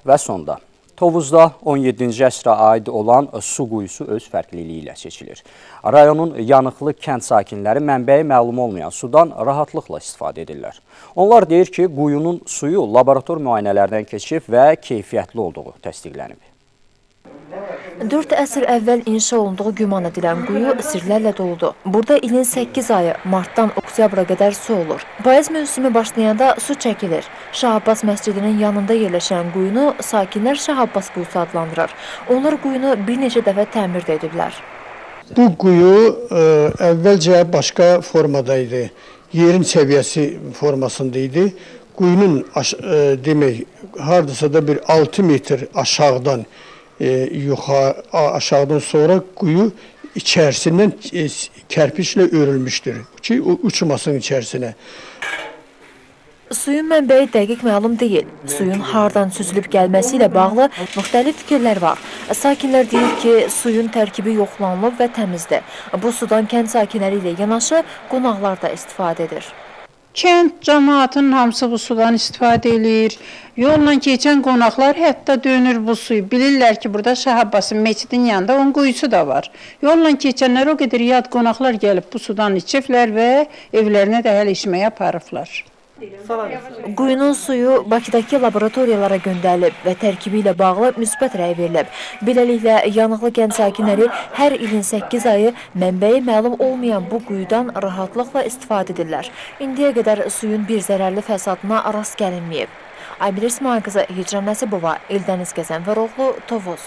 Və sonda, Tovuzda 17-ci əsrə aid olan su quyusu öz fərqliliyi ilə seçilir. Rayonun yanıqlı kənd sakinləri mənbəyi məlum olmayan sudan rahatlıqla istifadə edirlər. Onlar deyir ki, quyunun suyu laborator müayinələrdən keçib və keyfiyyətli olduğu təsdiqlənib. 4 əsr əvvəl inşa olunduğu güman edilən quyu sirlərlə doludur. Burada ilin 8 ayı, martdan oktyabra qədər su olur. Payız mövsümü başlayanda su çəkilir. Şah Abbas məscidinin yanında yerləşən quyunu sakinlər Şah Abbas quyusu adlandırır. Onlar quyunu bir neçə dəfə təmir də ediblər. Bu quyu əvvəlcə başqa formada idi. Yerin səviyyəsi formasında idi. Quyunun demək, hardasa da bir 6 metr aşağıdan yuxarı, aşağıdan sonra quyu içərisindən kərpiçlə örülmüşdür ki, uçmasın içərisinə. Suyun mənbəyi dəqiq məlum deyil. Suyun hardan süzülüb gəlməsi ilə bağlı müxtəlif fikirlər var. Sakinlər deyir ki, suyun tərkibi yoxlanılıb və təmizdir. Bu sudan kənd sakinləri ilə yanaşı qonaqlar da istifadə edir. Kənd cəmaatının hamısı bu sudan istifadə eləyir. Yolla keçən qonaqlar hətta dönür bu suyu. Bilirlər ki, burada Şah Abbasın məscidinin yanında onun quyusu da var. Yolla keçənlər o qədər yad qonaqlar gəlib bu sudan içiblər və evlərinə də hələ içməyə aparıblar. Quyunun suyu Bakıdakı laboratoriyalara göndərilib və tərkibi ilə bağlı müsbət rəy verilib. Beləliklə, yanıqlı kənd sakinləri hər ilin 8 ayı mənbəyi məlum olmayan bu quyudan rahatlıqla istifadə edirlər. İndiyə qədər suyun bir zərərli fəsadına rast gəlinməyib. Aybilər İsmayıl qızı, Hicran Nəsibova, Eldəniz Qəzənfəroğlu, Tovuz.